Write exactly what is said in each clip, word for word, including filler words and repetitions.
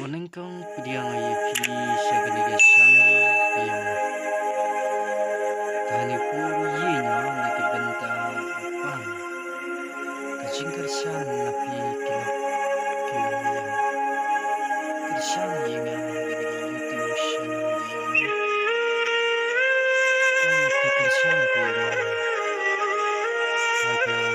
Nyngkong pdiang ïa phi sha kane ka channel ka ïa. Kane pur ïa nga na ka bynta u pan. Ka jingkyrshan na phi ki lok ki ïa. Kyrshan ïa nga na kane ka YouTube channel ka ïa. Ka kyrshan ka ïa.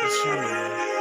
Ka ka